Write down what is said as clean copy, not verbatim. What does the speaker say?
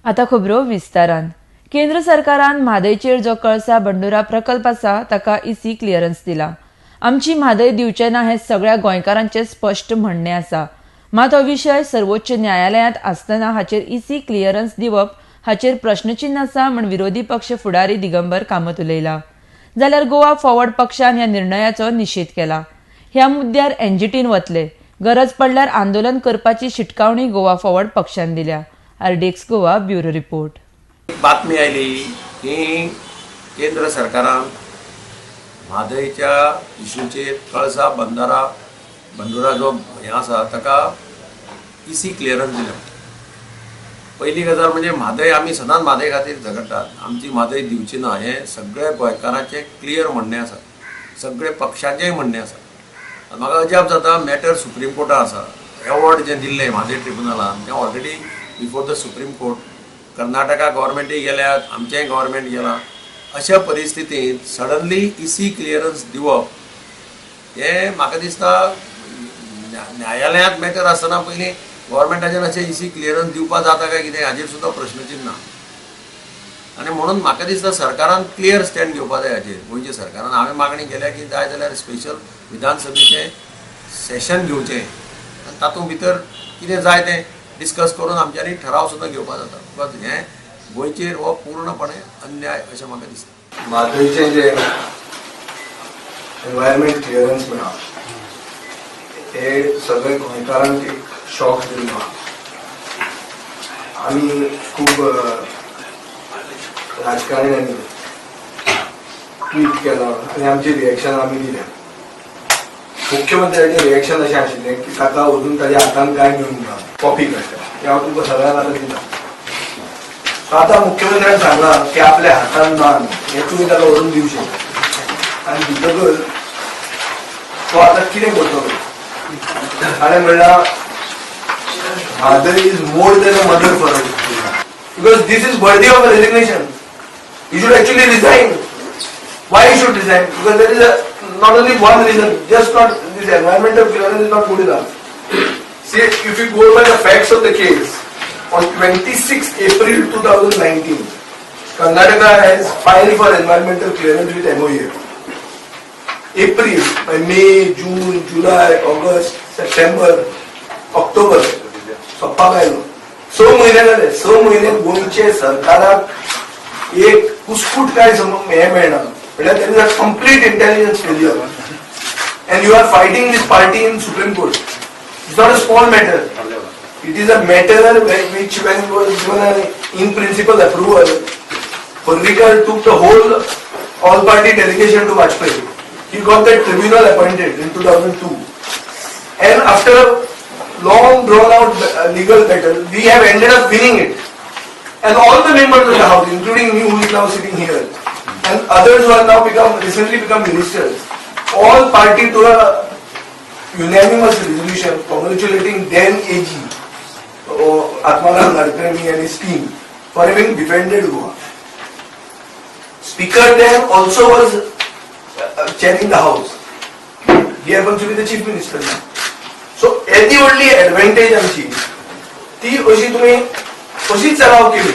आता खबरो विस्तारान. केंद्र सरकारान म्हादयचेर जो कळसा बंडुरा प्रकल्प आसा ताका इसी क्लियरन्स दिला. आमची म्हादय दिवचे ना हें सगळ्या गोंयकारांचें स्पश्ट म्हणणें आसा. मात हो विशय सर्वोच्च न्यायालयांत आसतना हाचेर इसी क्लियरन्स दिवप हाचेर प्रश्नचिन्न आसा म्हूण विरोधी पक्ष फुडारी दिगंबर कामत उलयला. जाल्यार गोवा फॉरवर्ड पक्षान ह्या निर्णयाचो निशेध केला. ह्या मुद्द्यार एनजीटीन वतले, गरज पडल्यार आंदोलन करपाची शिटकावणी गोवा फॉरवर्ड पक्षान दिल्या. RDX Goa bureau report. बातमी आयली की केंद्र सरकारान म्हादयच्या इशूचेर कळसा बंदारा बंडुरा जो हें आसा ताका इसी क्लियरन्स दिल्या. पयली गजाल म्हणजे म्हादय, आमी सदांच म्हादय खातीर झगडटात. आमची म्हादय दिवची ना हें सगळ्या गोंयकारांचें क्लियर म्हणणें आसा, सगळे पक्षांचेंय म्हणणें आसा. आनी म्हाका अजाप जाता, मॅटर सुप्रीम कोर्टात आसा. एवॉर्ड जें दिल्लें म्हादय ट्रिब्युनलान तें already before the Supreme Court. Karnataka गव्हर्मेंटूय गेल्यात, आमचेंय गव्हर्मेंट गेलां. अशा परिस्थितींत सडनली इसी क्लियरन्स दिवप हें म्हाका दिसता, न्यायालयांत मॅटर आसतना पयलीं गव्हर्मेंटाचेर अशें इसी क्लियरन्स दिवपा जाता काय कितें हाजेर सुद्दां प्रश्नचिन्ह. आनी म्हणून म्हाका दिसता सरकारान क्लियर स्टँड घेवपा जाय हाजेर. गोंयच्या सरकारान हांवें मागणी केल्या की जाय जाल्यार स्पेशल विधानसभेचें सेशन घेवचें आनी तातूंत भितर कितें जाय तें डिस्कस करून आमच्यांनी ठराव सुद्दां घेवपा जाता, because हें गोंयचेर हो पूर्णपणे अन्याय अशें म्हाका दिसता. म्हादयचें जे एनवायरमेंट क्लियरन्स मेळ्ळा हे सगळे गोंयकारांक एक शॉक दिलो. आमी खूब राजकारण्यांनी ट्वीट केलां आनी आमचें रिएक्शन आमी दिलें. मुख्यमंत्र्याचें रिएक्शन अशें आशिल्लें की ताका अजून ताच्या हातान कांय मेळूंक ना, कॉपी करता हें हांव तुमकां सगळ्यांक आतां दिता. आतां मुख्यमंत्र्यान सांगलां की आपल्या हातान ना हें तुमी ताका व्हरून दिवचें आनी दितकच तो आतां कितें करतलो? ताणें म्हणलां, "Mhadei is more than a mother for us," because this is worthy of resignation. You should actually resign. Why you should resign? Because there is a not only one reason, just not this environmental clearance is not good enough. See, if you go by the facts of the case, on 26 April 2019, Karnataka has filed for environmental clearance with MOEF. April, by May, June, July, August, September, October, सोप्पाक आयलो. 6 म्हयने जाले. 6 म्हयने गोंयचे सरकाराक एक कुस्कूट काय हें मेळना म्हळ्यार there is a complete intelligence failure and you are fighting this party in Supreme Court. It's not a small matter. It is a matter which, when it was given an in principle approval, Parrikar took the whole all party delegation to Vajpayee. He got that tribunal appointed in 2002. And after a long drawn out legal battle, we have ended up winning it. And all the members of the house, including me who is now sitting here, and others who are now become recently become ministers, all party to a unanimous resolution congratulating then AG, Atmaram Nadkarni, and his team for having defended Goa. Speaker then also was chairing the house. He happens to be the chief minister now. So येदी व्हडली advantage आमची, ती अशी तुमी अशीच चलाव केली.